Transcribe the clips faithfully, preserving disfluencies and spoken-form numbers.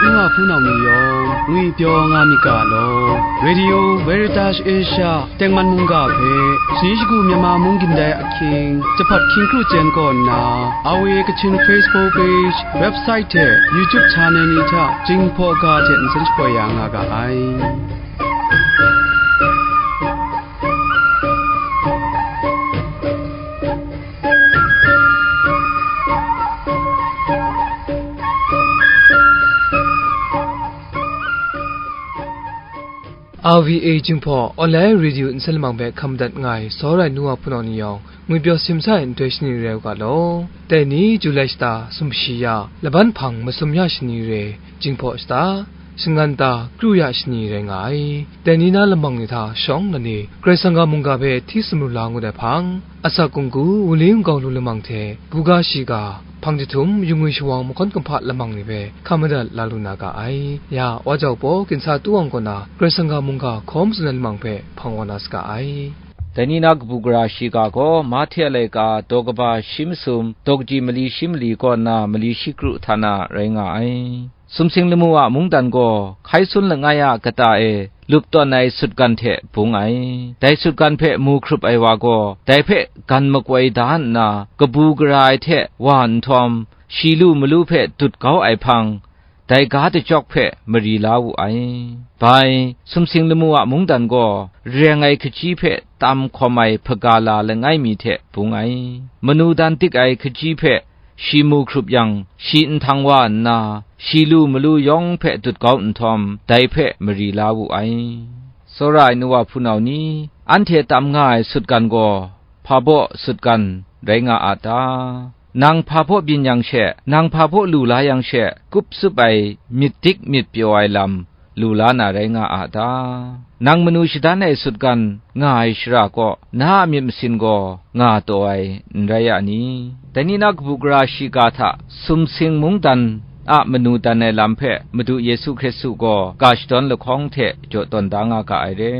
N wa hpunau ni yawng ngwipyaw nga myit ga law, Radio Veritas Asia tengman mungga hpe, shani shagu Myanmar mung gindai ahkying, jahpat hkying kru chyen kaw nna, R V A Kachin Facebook page, website hte YouTube channel ni hta Jinghpaw ga hte nsen shapoi ya nga ga ai. R V A Jinghpaw Online Radio nsen lamang hpe hkam madat nga ai, sawrai nu wa hpunau ni yawng, ngwipyaw simsa ai nhtoi shani rai u ga law. Dai ni, Julai shata sumshi ya, laban hpang masum ya shani re, Jinghpaw shata, shangan ta kru ya shani rai nga ai. Dai ni na lamang ni hta shawng na ni, Karai Kasang ga mungga hpe hti sumru la ngut ai hpang, asak kungku, wunli wungkau lu lamang hte, buga shiga, hpang jahtum, yungwi shawang mahkawn kumhpa lamang ni hpe hkam madat la lu na ga ai. Ya, Wa Jau Paw, Ginsa Tu Wang kaw na, Karai Kasang ga mungga hkaw matsun ai lamang hpe hpang wa na saga ai. Dai ni na kabu gara shiga gaw, Mahte a laika daw kaba shi masum, daw kaji mali shi mali kaw nna mali shi kru hta na rai nga ai. Sumsing lamu a mungdan gaw, hkai sun langai a kata e lup tawn ai sutgan hte bung ai. Dai sutgan hpe mu hkrup ai wa gaw, dai hpe gan makoi da nna, kabu gara ai hte wa nhtawm, shi lu malu hpe dut kau ai hpang, dai ga dachyawk hpe mari la wu ai. Bai, sumsing lamu a mungdan gaw, reng ai hkaji hpe tam hkawm ai hpaga la langai mi hte bung ai. Manu dan dik ai hkaji hpe shi mu hkrup yang, shi nhtang wa nna, shi lu malu yawng hpe dut kau nhtawm, dai hpe mari la wu ai. Tsawra ai nu wa hpunau ni, anhte tam nga ai sutgan gaw, hpa baw sutgan rai nga a ta? Nang hpa baw byin yang she, nang hpa baw lu la yang she, kup tsup ai myit dik myit pyaw ai lam lu la na rai nga a ta? Nang manu shadan ai sutgan nga ai shara kaw, na a myit masin gaw nga taw ai n rai a ni? Dai ni na kabu gara shiga hta sumsing mungdan a manu dan ai lam hpe Madu Yesu Hkristu gaw ga shadawn lahkawng hte jaw tawn da nga ga ai re.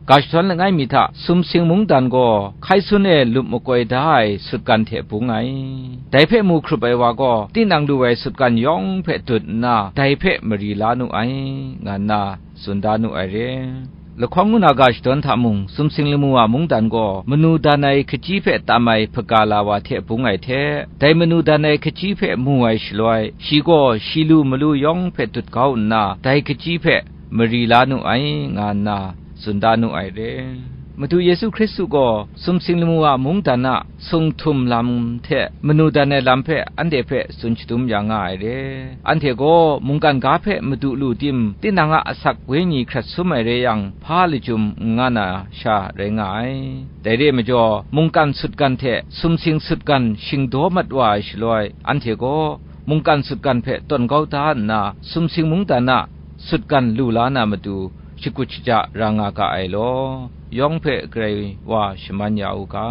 Ga shadawn langai mi hta sumsing mungdan gaw hkai sun e lup makoi da ai sutgan hte bung ai. Dai hpe mu hkrup ai wa gaw, tinang lu ai sutgan yawng hpe dut nna, dai hpe mari la nu ai, nga nna tsun da nu ai re. Lahkawng ngu na ga shadawn hta mung, sumsing lamu a mungdan gaw, manu dan ai hkaji hpe tam ai hpaga la wa hte bung ai hte, dai manu dan ai hkaji hpe mu ai shaloi, shi gaw shi lu malu yawng hpe dut kau nna, dai hkaji hpe mari la nu ai, nga nna tsun da nu ai re. Madu Yesu Hkristu gaw sumsing lamu a mungdan a sung htum lam hte manu dan ai lam hpe anhte hpe tsun shadum ya nga ai re. Anhte gaw mungkan ga hpe madu lu tim, tinang a asak wenyi hkrat sum ai re yang, hpa lachyum n nga na sha rai nga ai. Dai re ai majaw, mungkan sutgan hte sumsing sutgan shingdaw mat wa ai shaloi, anhte gaw mungkan sutgan hpe tawn kau da nna, sumsing mungdan a sutgan lu la na matu, shakut shaja ra nga ga ai law, yawng hpe Karai wa shaman ya u ga.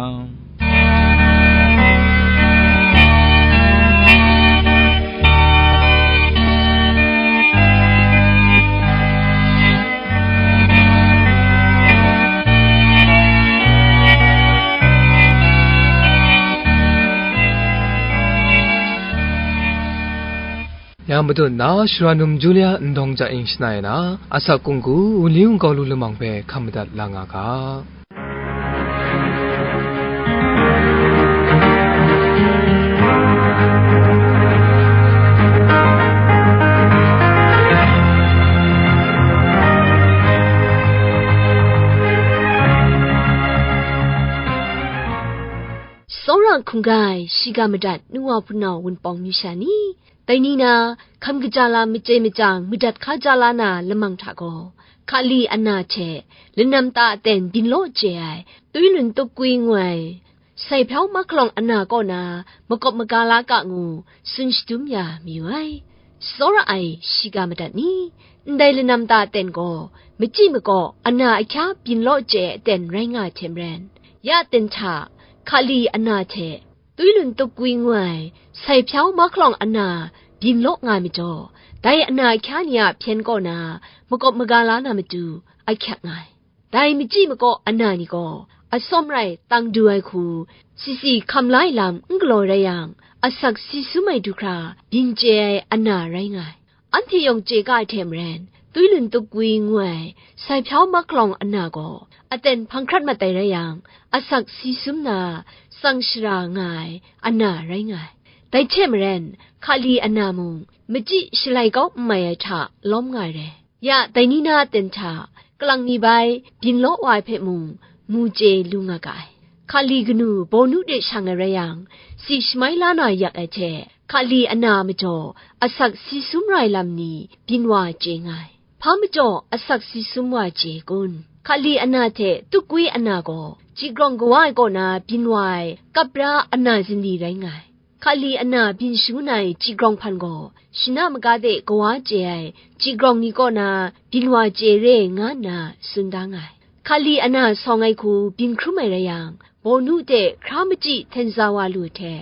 Ya madat na, Sara num Julia Ndawng ja ing shana e na, asak kungku, wunli wungkau lu lamang hpe hkam madat la nga ga. Tsawra hkungga ai shiga madat nu wa hpunau wunpawng mi sha ni, dai ni na, hkam kaja lam machye machyang madat hka ja la na lamang hta gaw, hkali ana hte lanam ta aten byin law chye ai, twi lun tup kwi ngu ai, sai hpyaw mahkalawng ana kaw na makawp maga la ga ngu tsun shadum ya mayu ai. Tsawra ai shiga madat ni, ndai lanam ta aten gaw, machyi makaw ana ahkya byin law chye ai aten rai nga ai hte maren, ya aten hta, hkali ana hte, twi lun tup kwi ngu ai, sai hpyaw mahkalawng ana byin law nga ai majaw, dai ana ahkya ni a hpyen kaw na makawp maga la na matu ahkyak nga ai. Dai machyi makaw ana ni gaw, atsawm rai tang du ai hku, sisi hkam la ai lam n galaw rai yang, asak si sum ai du hkra byin chye ai ana rai nga ai. Anhte yawng chye ga ai hte maren, twi lun tukwi ngu ai sai hpyau mahkalawng ana gaw, aten hpang hkrat mat ai rai yang, asak si sum na, tsang shara nga ai ana rai nga ai. Dai hte maren, hkali ana mung, machyi shalai kau n mai ai hta lawm nga ai rai. Ya, dai ni na aten hta, kalang ni bai, byin law wa ai hpe mung, mu chye lu nga ga ai. Hkali kanu bawnu de shang ai rai yang, si shamai la na yak ai hte, hkali ana majaw asak si sum ra ai lam ni byin wa chye nga ai. Hpa majaw asak si sum wa chye kun? Hkali ana hte tukwi ana gaw, chyi grawng kawa ai kaw na byin wa ai, kapra ana zindi rai nga ai. Hkali ana byin shangun ai chyi grawng hpan gaw, shana maga de kawa chye ai chyi grawng ni kaw na byin wa chye re nga nna tsun da nga ai. Hkali ana sawng ai hku byin hkrum ai rai yang, bawnu de hkra machyi htenza wa lu hte,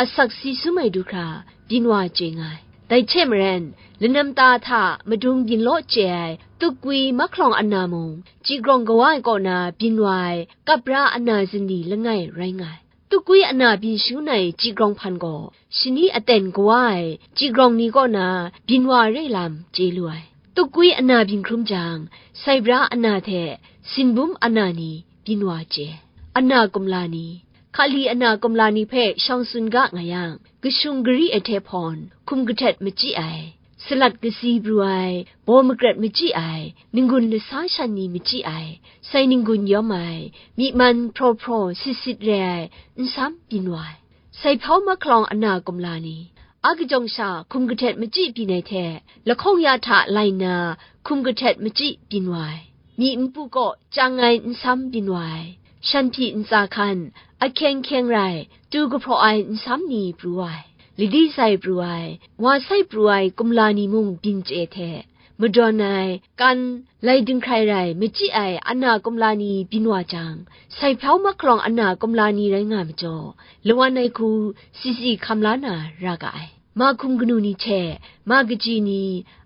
asak si sum ai du hkra byin wa chye nga ai. Dai hte maren, lanam ta hta madung byin law chye ai tukwi mahkalawng ana mung, chyi grawng kawa ai kaw na byin wa ai kapra ana zindi langai rai nga ai. Tukwi ana byin shangun ai chyi grawng hpan gaw, shani aten kawa ai chyi grawng ni kaw na byin wa re lam chye lu ai. Tukwi ana byin hkrum jang, saibra ana hte sinbum ana ni byin wa chye. Ana kumla ni, hkali ana kumla ni hpe shawng tsun ga nga yang, kashung gari ai hte hpawn hkum kahtet machyi ai, salat kasi pru ai, baw makrat machyi ai, n-gun lasa shan ni machyi ai, sai n-gun yawm ai, myi man hpraw hpraw sit sit re ai, nsam byin wa ai. Sai hpyau mahkalawng ana kumla ni, a kajawng sha hkum kahtet machyi byin ai hte, lahkawng ya hta lai nna hkum kahtet machyi byin wa ai. Myi npu kaw chyang ai nsam byin wa ai, shan hpyi ntsa hkan, ahkyeng hkyeng rai, tu kahpraw ai nsam ni pru wa ai, ladi sai pru ai, wa sai pru ai kumla ni mung byin chye hte, madawn ai, kan, lai dinghkrai rai, machyi ai ana kumla ni byin wa jang, sai hpyau mahkalawng ana kumla ni rai nga majaw, lawan ai hku si si hkam la na ra ga ai. Ma hkum kanu ni hte, ma kaji ni,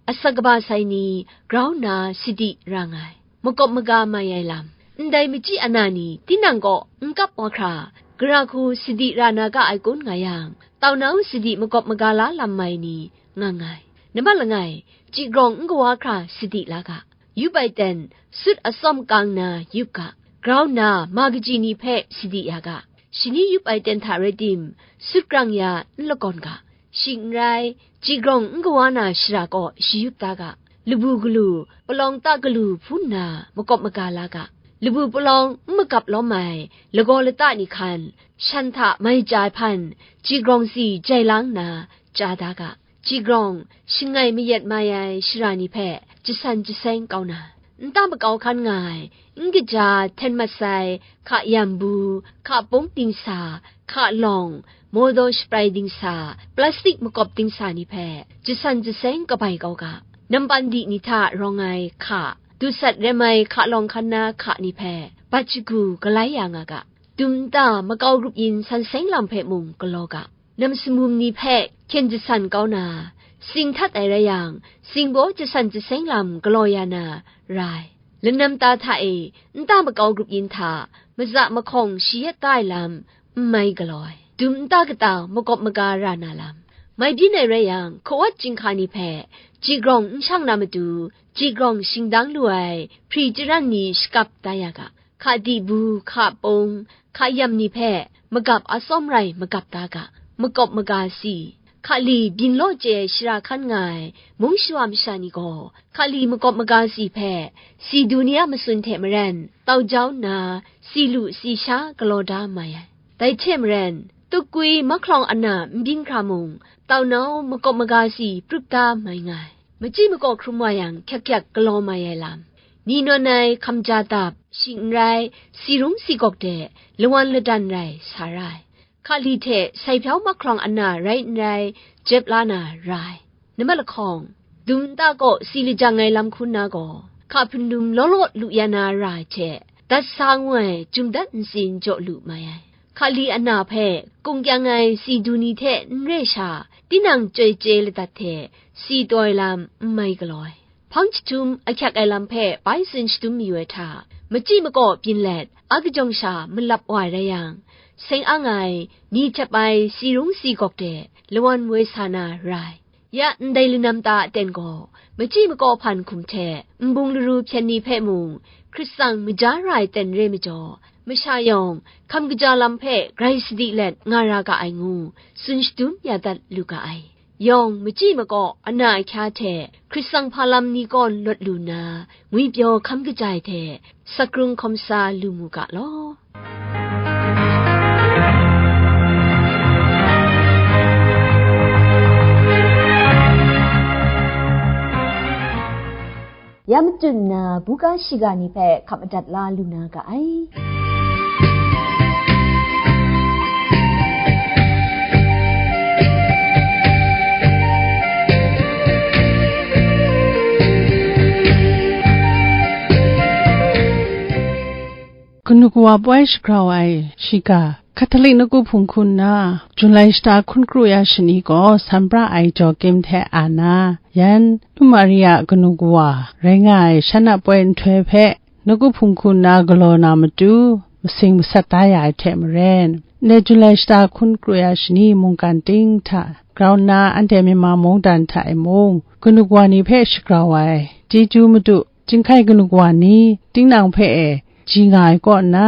asak kaba sai ni, grau nna sadi ra nga ai. Makawp maga mai ai lam, ndai machyi ana ni tinang kaw n kap wa hkra, gara hku sadi ra na ga ai kun nga yang, tau nau sadi makawp maga la lam mai ni nga nga ai. Nambat langai, chyi grawng n kawa hkra sadi la ga. Yup ai ten, sut atsawm kang na yup ga. Grau nna, ma kaji ni hpe sadi ya ga. Shani yup ai ten hta rai tim, sut grang ya n lakawn ga. Shing n rai, chyi grawng n kawa na shara kaw shayup da ga. Labu galu, palawng ta galu hpun nna makawp maga la ga. Labu palawng n magap lawm ai lagaw lata ni hkan, shan hta mai chya ai hpan, chyi grawng si jai lang nna chya da ga. Chyi grawng, shangai mayat mai ai shara ni hpe jasan jaseng kau na, nta makau hkan nga ai, n kaja hten mat sai, hka yam bu, hka pung dingsa, hka lawng, mawdaw shaprai dingsa, plastik makawp dingsa ni hpe jasan jaseng kabai kau ga. Nampan di ni hta rawng ai hka, dusat rem ai hka lawng hkan na hka ni hpe bat shagu galai ya nga ga. Dum nta makau grup yin san seng lam hpe mung galaw ga. Nam sumum ni hpe hkyen jasan kau na, sing htat ai rai yang, singbaw jasan jaseng lam galaw ya na ra ai. Lanam ta hta e, nta makau grup yin hta, maza mahkawng shi yet da ai lam, n mai galaw ai. Dum nta kata makawp maga ra na lam, mai byin ai rai yang, hkawat chyinghka ni hpe, chyi grawng n shang na matu, chyi grawng shingdang lu ai hpri chyaran ni shakap da ya ga. Hka di bu, hka pung, hka yam ni hpe magap atsawm rai magap da ga, makawp maga si, hkali byin law chye ai shara hkan nga ai mung shawa masha ni gaw, hkali makawp maga si hpe si du ni a matsun hte maren tau jau nna, si lu si sha galaw da mai ai. Dai hte maren, tukwi mahkalawng ana n byin hkra mung, tau nau makawp maga si prup da mai nga ai. Machyi makaw hkrum wa yang hkyak hkyak galaw mai ai lam, ni nawn ai hkamja dap, shing n rai, si rung si gawk de, lawan ladan rai sa ra ai. Hkali hte sai hpyau mahkalawng ana rai n rai, jep la na ra ai. Nambat lahkawng, dum nta kaw si lajang ai lam hkun na gaw, hka hpundum law law lu ya na ra ai hte, dat sa ngu ai jum dat ntsin jaw lu mai ai. Hkali ana hpe kung kyang ai si du ni hte n re sha, tinang chyoi chye ladat hte, si taw ai lam n mai galaw ai. Hpang jahtum ahkyak ai lam hpe bai tsun shadum mayu ai hta, machyi makaw byin let, a kajawng sha malap wa ai rai yang, seng ang ai, ni htyep ai si rung si gawk de, lawan woi sa na ra ai. Ya ndai lanam ta aten gaw, machyi makaw hpan hkum hte nbung laru hpyen ni hpe mung, hkrit tsang maja ra ai aten re majaw, masha yawng hkam kaja lam hpe grai sadi let nga ra ga ai ngu, tsun shadum ya dat lu ga ai. Yawng machyi makaw ana ahkya hte hkrit tsang hpa lam ni kaw lawt lu nna, ngwipyaw hkam kaja ai hte sakrung hkawm sa lu mu ga law. Ya matut nna, buga shiga ni hpe hkap madat la lu na ga ai. Kanu kawa poi shagrau ai shiga, Catholic nawku hpung hku nna, Jun lai shata hkun kru ya shani gaw, san pra ai Joachim hte Anna, yan Maria kanu kawa rai nga ai shan a poi nhtoi hpe, nawku hpung hku nna galaw na matu, masing masat da ya ai hte maren, ndai Jun lai shata hkun kru ya shani mungkan ting hta grau nna, anhte Myanmar mungdan hta e mung, kanu kawa ni hpe shagrau ai, chyeju madu, chyinghkai kanu kawa ni, tinang hpe e, ji nga ai kaw nna,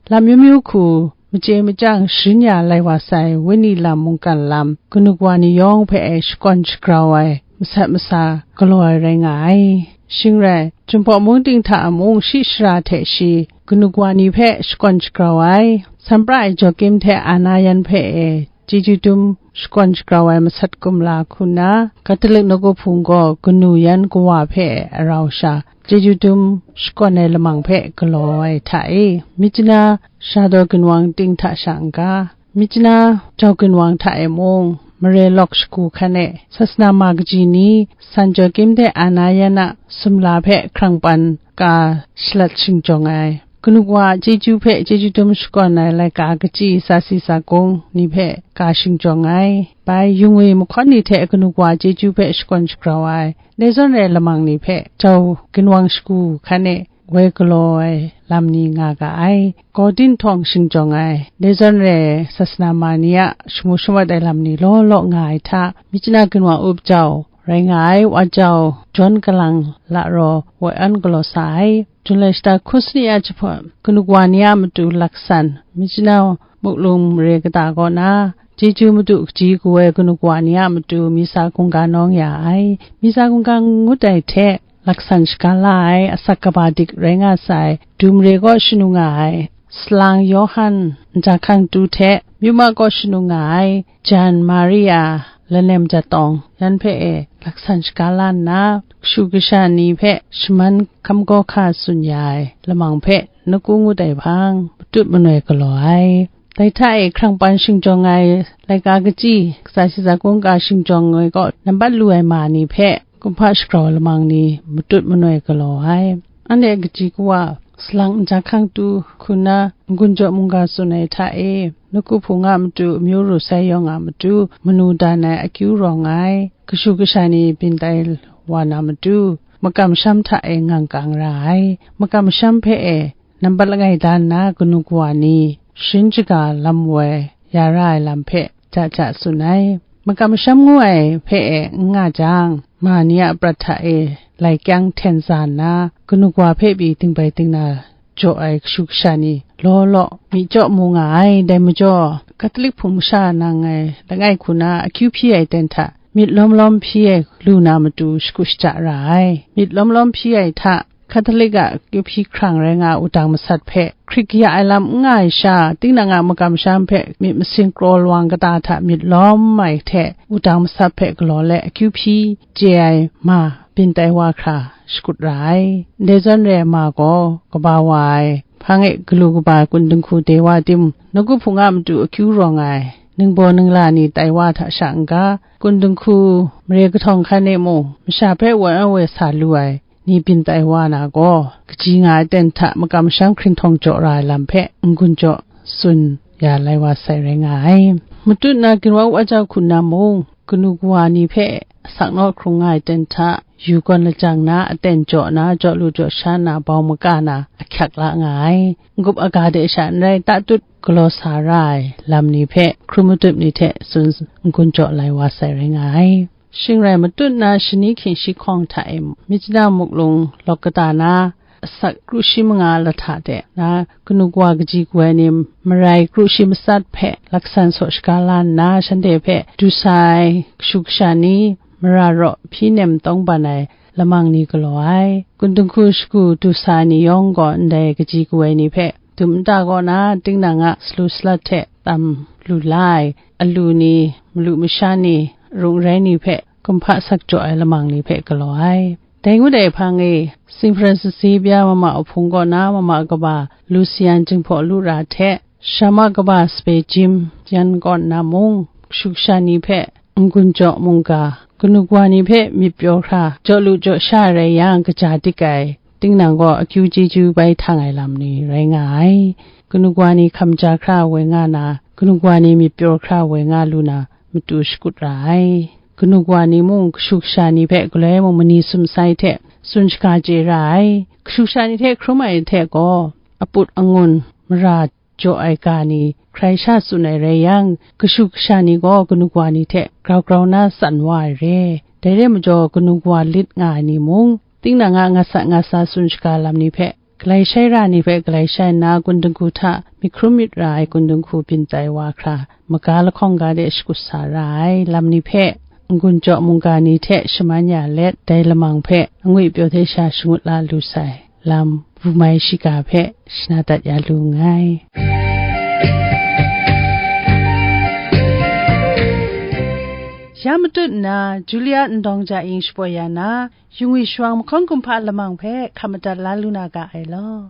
lam myu myu hku, machye machyang sharin ya lai wa sai, wenyi lam mungkan lam, kanu kawa ni yawng hpe e shakawn shagrau ai, masat masa galaw ai rai nga ai. Shing rai, Jinghpaw mung ting hta a mung shi shara hte shi, kanu kawa ni hpe shakawn shagrau ai, san pra ai Joachim hte Anna yan hpe e, chyeju dum shakawn shagrau ai masat kumla hku nna, Catholic nawku hpung gaw kanu yan kawa hpe arau sha, chyeju dum shakawn ai lamang hpe galaw ai hta e, Myitkyina shadaw ginwang ting hta sha n-ga, Myitkyina jau ginwang hta e mung, mare lawk shagu hkan e, sasana ma kaji ni, San Joachim hte Anna yan a sumla hpe hkrang pan ka shalat shingjawng ai, kanu kawa a chyeju hpe chyeju dum shakawn ai laika kachyi sa si sa kung ni hpe ka shingjawng ai. Bai, yung e mahkawn ni hte kanu kawa a chyeju hpe shakawn shagrau ai, dai zawn rai lamang ni hpe jau ginwang shagu hkan e woi galaw ai lam ni nga ga ai. Gaw dinhtawng shingjawng ai, dai zawn rai sasana ma ni a shamu shamat ai lam ni law law nga ai hta, Myitkyina ginwang up jau rai nga ai, wa jau jawn kalang la raw woi an galaw sa ai. Jun lai shata hku sani a jahpawt, kanu kawa ni a matu laksan, Myitkyina muklung mare kata kaw na, chyeju madu kaji kaw ai kanu kawa ni a matu Misa Hkungga nawng ya ai. Misa Hkungga ngut ai hte, laksan shaga la ai, asak kaba dik rai nga sai, Dumre kaw shanu nga ai, Salang Yawhan nja hkang tu hte, Myuma kaw shanu nga ai, Jan Maria Lanem Jatawng, yan hpe e laksan shaga la nna, kashu kasha ni hpe shaman hkam gaw hka tsun ya ai lamang hpe, naku ngut ai hpang, matut manoi galaw ai. Dai hta e hkrang pan shingjawng ai laika kachyi, kasa shi sa kungka shingjawng ai kaw nambat lu ai ma ni hpe, kumhpa shagrau lamang ni matut manoi galaw ai. Anhte kaji kawa, salang nja hkang tu hku nna n-gun jaw mungga tsun ai hta e, naku hpung a matu, amyu ru sai yawng a matu, manu dan ai akyu rawng ai, kashu kasha ni byin tai wa na matu, makam masham hta e ngang kang ra ai, makam masham hpe e, nambat langai da nna kanu kawa ni, sharin shaga lam woi ya ra ai lam hpe ja ja tsun ai. Makam masham ngu ai hpe e n nga jang, ma ni a prat hta e lai kyang hten za nna, kanu kawa hpe pyi dingbai dingna jaw ai kashu kasha ni law law myi jaw mu nga ai. Dai majaw, Katolik hpung masha nang ai langai hku na akyu hpyi ai ten hta myit lawm lawm hpyi ai lu na matu shagu shaja ra ai. Myit lawm lawm hpyi ai hta, Katolik a akyu hpyi hkrang rai nga ai wudang masat hpe hkrit kaya ai lam n nga ai sha, tinang a makam masham hpe myit masin kraw lawang kata hta myit lawm ai hte, wudang masat hpe galaw let akyu hpyi chye ai ma byin tai wa hkra shakut ra ai. Ndai zawn re ai ma gaw, kaba wa ai, hpang e galu kaba kun dinghku de wa tim, nawku hpung a matu akyu rawng ai, ningbaw ningla ni tai wa hta sha n-ga, kun dinghku mare kahtawng hkan e mung, masha hpe woi an woi sa lu ai ni byin tai wa na gaw, kaji nga ai ten hta makam masham hkrinhtawng jaw ra ai lam hpe n-gun jaw tsun ya lai wa sai rai nga ai. Matut na ginwang wa jau hku nna mung, kanu kawa ni hpe asak naw hkrung nga ai ten hta, yu gawn lajang na, aten jaw na, jaw lu jaw sha na, bau maka na, ahkyak la nga ai. N-gup aga de sha n rai, tatut galaw sa ra ai lam ni hpe, hkrum matup ni hte tsun n-gun jaw lai wa sai rai nga ai. Shing rai matut na, shani hkying shi hkawng hta e, myit jana muklung lawk kata na, asak kru shi manga lahta de na, kanu kawa kaji kawa ai ni, marai kru shi matsat hpe laksan saw shaga la nna, shanhte hpe du sa ai kashu kasha ni, mara raw hpyi nem tawng ban ai lamang ni galaw ai. Kun dinghku shagu du sa ai ni yawng gaw ndai kaji kawa ai ni hpe dum nta kaw na, tinang a salu salat hte tam lu la ai, alu ni, malu masha ni, rung rai ni hpe kumhpa sak jaw ai lamang ni hpe galaw ai. Dai ngut ai hpang e, Saint Francis Xavier mama ahpung kaw na mama kaba Lucian Jinghpaw Lu Ra hte, Sharma kaba Sape Jim yan kaw na mung, kashu kasha ni hpe n-gun jaw mungga, kanu kawa ni hpe myit pyaw hkra jaw lu jaw sha rai yang, kaja dik ai, tinang gaw akyu chyeju bai htang ai lam ni rai nga ai. Kanu kawa ni hkam ja hkra woi nga na, kanu kawa ni myit pyaw hkra woi nga lu na, matu shakut ra ai. Kanu kawa ni mung kashu kasha ni hpe galoi mung mani sumsai hte tsun shaga chye ra ai. Kashu kasha ni hte hkrum ai hte gaw, aput angun mara jaw ai ga ni hkrai sha tsun ai rai yang, kashu kasha ni gaw kanu kawa ni hte grau grau na tsan wa ai re. Dai rai majaw, kanu kawa lit nga ai ni mung, tinang a ngat sa ngat sa tsun shaga lam ni hpe galai shai ra ni hpe galai shai nna, kun dinghku hta myit hkrum myit ra ai kun dinghku byin tai wa hkra, maga lahkawng ga de shakut sa ra ai lam ni hpe n-gun jaw mungga ni hte shaman ya let, dai lamang hpe angwi pyaw hte sha shangut la lu sai lam, bum ai shiga hpe shana dat ya lu nngai. Ya matut nna, Julia Ndawng Ja Ying shapoi ya na, Yung wi shawang mahkawn kumhpa lamang hpe hkap madat la lu na ga ai law.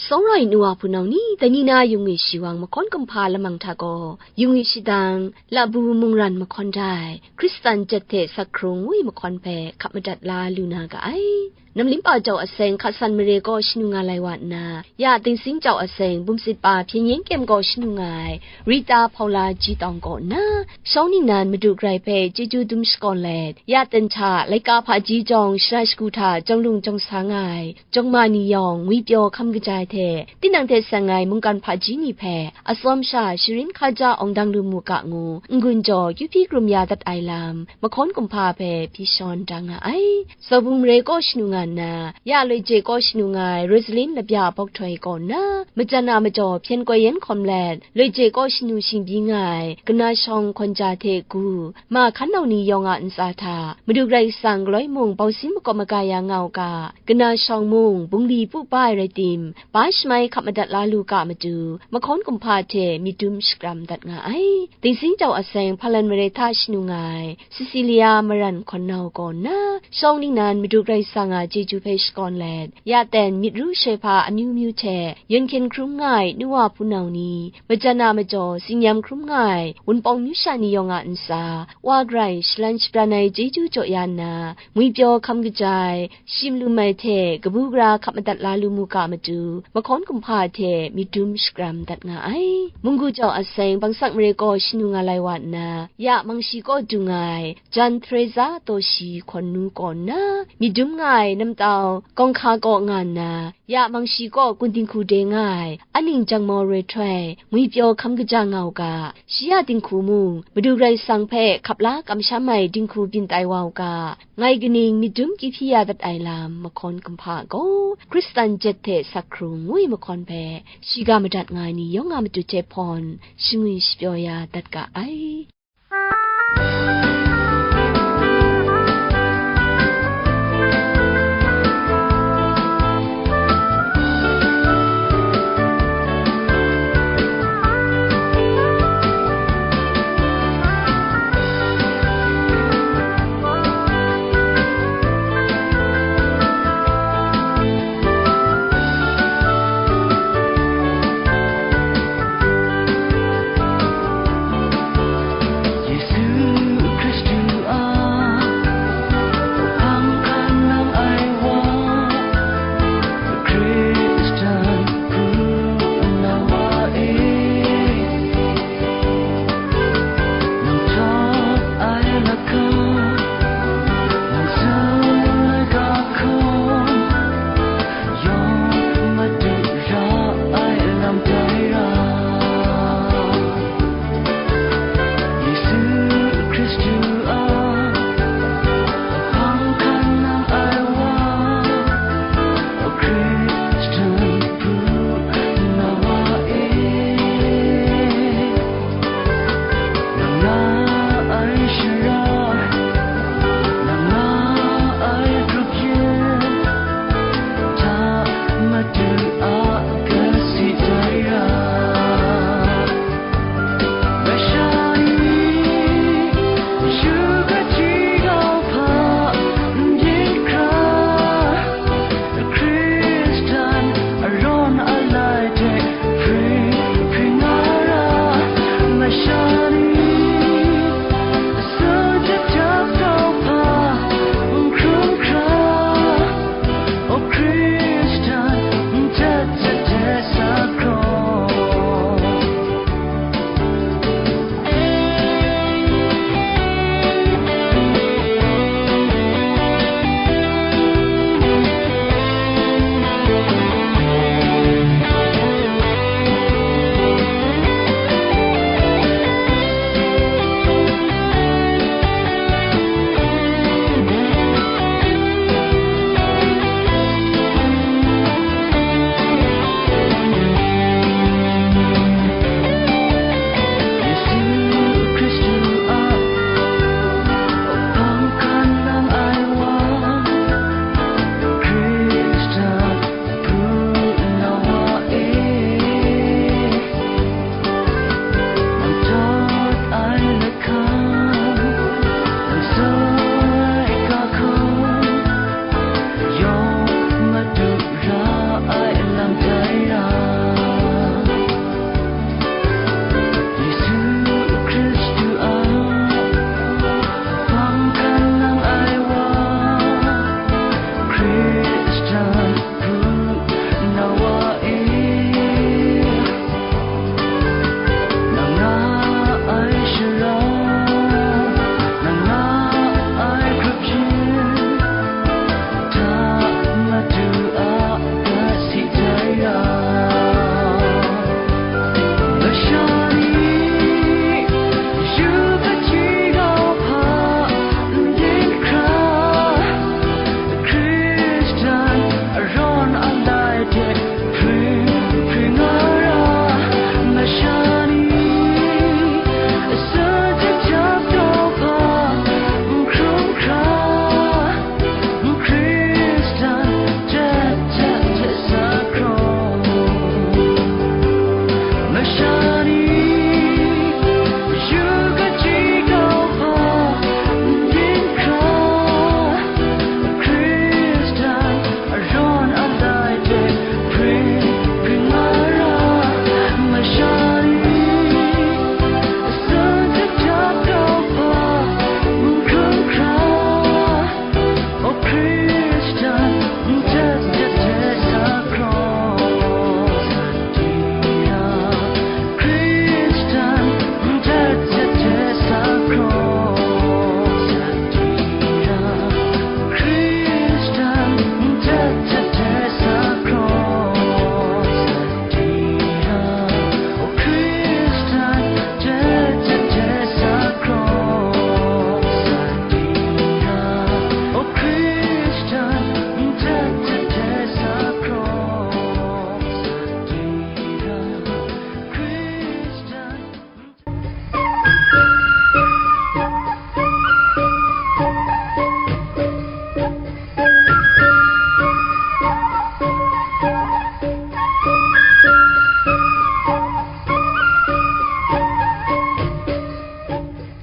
Sawng rai nu wa hpunau ni, dai ni na yung wi shawang mahkawn kumhpa lamang hta gaw, yung wi shadang, labu mungran mahkawn dai, Hkristan jet hte sak hkrung ngu ai mahkawn hpe hkap madat la lu na ga ai. Namlimpa jau aseng hka san mare kaw shanu nga lai wa nna, ya Dingsing jau aseng bumsit pa hpyen yen kyem kaw shanu nga ai Rita Hpaula Ji Tawng kaw nna, shawng ningnan Madu Karai hpe chyeju dum shakawn let, ya ten hta laika hpaji jawng shara shagu hta jawng lung jawng sa nga ai jawng ma ni yawng ngwipyaw hkam kaja ai hte, tinang hte seng ai mungkan hpaji ni hpe atsawm sha sharin hkaja awng dang lu mu ga ngu, n-gun jaw kyu hpyi krum ya dat ai lam, mahkawn kumhpa hpe hpyi shawn da nga ai. Sawbung mare kaw shanu nga nna, ya Loije kaw shanu nga ai Rosalin Labya Bawk Htoi kaw nna, majan a majaw hpyen koi yen hkawm let, Loije kaw shanu shingbyi nga ai, kana shawng hkawn ja hte gu, ma hkan nau ni yawng a ntsa hta, Madu Karai Kasang galoi mung bausin makawp maga ya nga u ga, kana shawng mung bungli pu pa ai rai tim, ba shamai hkap madat la lu ga matu, mahkawn kumhpa hte myit dum shakram dat nga ai. Dingsing jau aseng Hpalan mare hta shanu nga ai, Cecilia Maran hkawn nau kaw nna, shawng ningnan Madu Karai Kasang a chyeju hpe shakawn let, ya ten myit ru shoi hpa amyu myu hte, yon hkyen hkrum nga ai nu wa hpunau ni, majan a majaw tsin-yam hkrum nga ai Wunpawng myu sha ni yawng a ntsa, wa garai shalan shabran ai chyeju jaw ya nna, ngwipyaw hkam kaja ai, shim lum ai hte kabu gara hkap madat la lu mu ga matu, mahkawn kumhpa hte myit dum shakram dat nga ai. Munggu jau aseng bangsak mare kaw shanu nga lai wa nna, ya Mangshi kaw dung ai, Jan Theresa Taw Shi hkawn nu kaw nna, myit dum nga ai namtau kawng hka kaw nga nna, ya Mangshi kaw kun dinghku de nga ai, aning jangmaw roi htoi, ngwipyaw hkam kaja nga u ga, shi ya dinghku mung, Madu Karai Kasang hpe hkap la kamsham ai dinghku byin tai wa u ga, ngai kaning myit dum kyu hpyi ya dat ai lam, mahkawn kumhpa gaw, Hkristan jet hte sak hkrung ngu ai mahkawn hpe, shiga madat nga ai ni yawng a matu hte hpawn, shangwi shapyaw ya dat ga ai.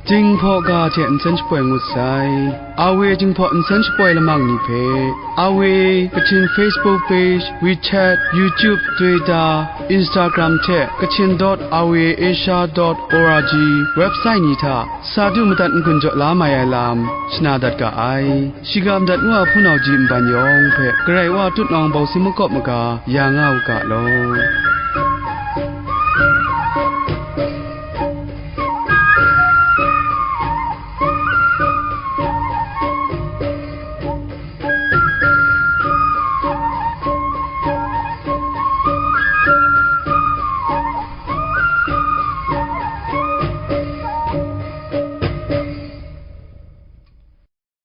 Jinghpaw ga hte nsen shapoi ngut sai. Awe Jinghpaw nsen shapoi lamang ni hpe, Awe Kachin Facebook page, WeChat, YouTube, Twitter, Instagram hte Kachin dot awe asia dot org website ni hta sa du madat n-gun jaw la mai ai lam shana dat ga ai. Shiga madat ngu a hpunau ji nban yawng hpe Karai Wa tutnawng bawsi makawp maga ya nga u ga law.